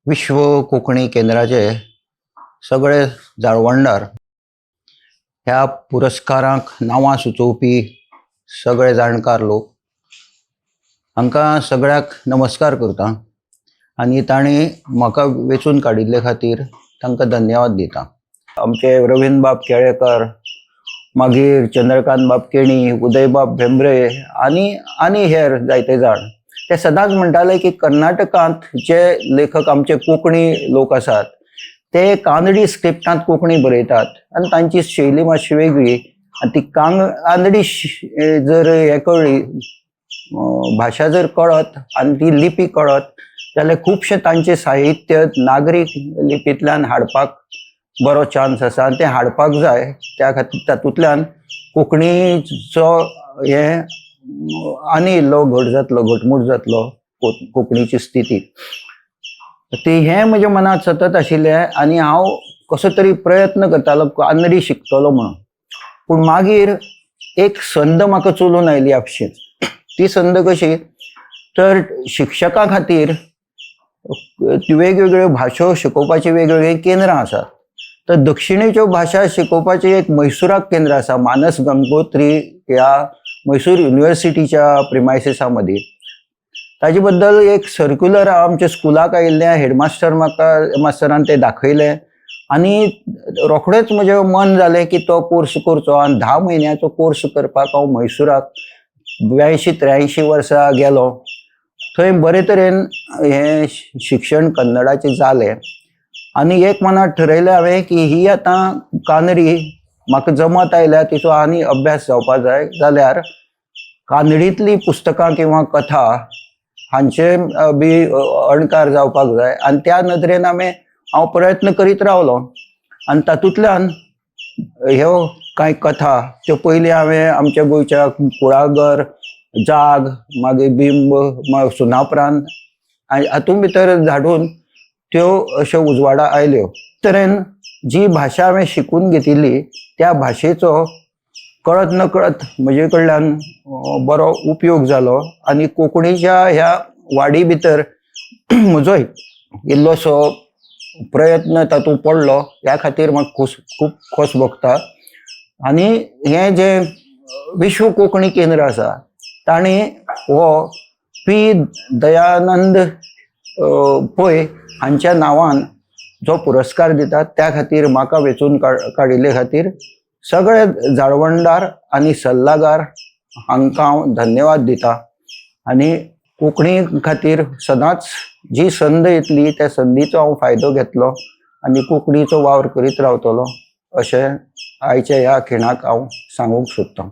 विश्व कोंकणी केंद्राचे सगळे जाळवणदार, ह्या पुरस्कारांक नांवां सुचोवपी सगळे जाणकार लोक, हांकां सगळ्यांक नमस्कार करता आनी तांणी म्हाका वेंचून काडिल्ले खातीर तांकां धन्यवाद दिता. आमचे रवींद्रबाब केळेकर, मागीर चंद्रकांत बाब केणी, उदयबाब भेंब्रे आनी आनी हेर जायते जाण, ते सदांच म्हणटाले की कर्नाटकांत जे लेखक आमचे कोंकणी लोक आसात ते कानडी स्क्रिप्टांत कोंकणी बरयतात आनी तांची शैली मातशी वेगळी आनी ती कानडी जर हें कळ्ळी, भाशा जर कळत आनी ती लिपी कळत जाल्यार खुबशें तांचें साहित्य नागरीक लिपींतल्यान हाडपाक बरो चान्स आसा आनी तें हाडपाक जाय. त्या खातीर तातूंतल्यान कोंकणीचो हें आनी इल्लो घट जातलो, घटमूट जातलो कोंकणीची स्थिती ती. हें म्हज्या मनांत सतत आशिल्लें आनी हांव कसो तरी प्रयत्न करतालो कानडी शिकतलो म्हणून. पूण मागीर एक संद म्हाका चलून आयली आपशींच. ती संद कशी तर शिक्षकां खातीर वेगवेगळ्यो भाशो शिकोवपाची वेगवेगळीं केंद्रां आसात. तर दक्षिणेच्यो भाशा शिकोवपाचें एक मैसुराक केंद्र आसा, मानस गंगोत्री ह्या मैसूर युनिवर्सिटीच्या प्रिमायसिसा मदीं. ताजे बद्दल एक सर्क्युलर आमच्या स्कुलाक आयिल्लें. हेडमास्टर म्हाका मास्टरान तें दाखयलें आनी रोखडेंच म्हजें मन जालें की तो कोर्स करचो आनी 10 म्हयन्याचो कोर्स करपाक हांव म्हैसुराक 82-83 वर्सा गेलो. थंय बरे तरेन हें शिक्षण कन्नडाचें जालें आनी एक मनांत ठरयलें हांवें की ही आतां कानडी म्हाका जमत आयल्या, तिचो आनी अभ्यास जावपा जाय जाल्यार कानडींतलीं पुस्तकां किंवा कथा हांचे बी अणकार जावपाक जाय. आनी त्या नदरेन हांव प्रयत्न करीत रावलो आनी तातूंतल्यान ह्यो कांय कथा त्यो पयलीं हांवें आमच्या गोंयच्या कुळागर, जाग, मागीर बिंब, मागीर सुनापरान्त हातूंत भितर धाडून त्यो अश्यो उजवाडा आयल्यो. तरेन जी भाशा हांवें शिकून घेतिल्ली त्या भाशेचो कळत नकळत म्हजे कडल्यान बरो उपयोग जालो आनी कोंकणीच्या ह्या वाडी भितर म्हजो इल्लोसो प्रयत्न तातूंत पडलो. ह्या खातीर म्हाका खूब खोस भोगता. आनी हें जें विश्व कोंकणी केंद्र आसा तांणी हो पी दयानंद पै हांच्या नांवान जो पुरस्कार दितात त्या खातीर म्हाका वेंचून काडिल्ले खातीर सगळे जाळवणदार आनी सल्लागार हांकां हांव धन्यवाद दिता. आनी कोंकणी खातीर सदांच जी संद येतली त्या संदीचो हांव फायदो घेतलो आनी कोंकणीचो वावर करीत रावतलो अशें आयच्या ह्या खिणाक हांव सांगूंक सोदतां.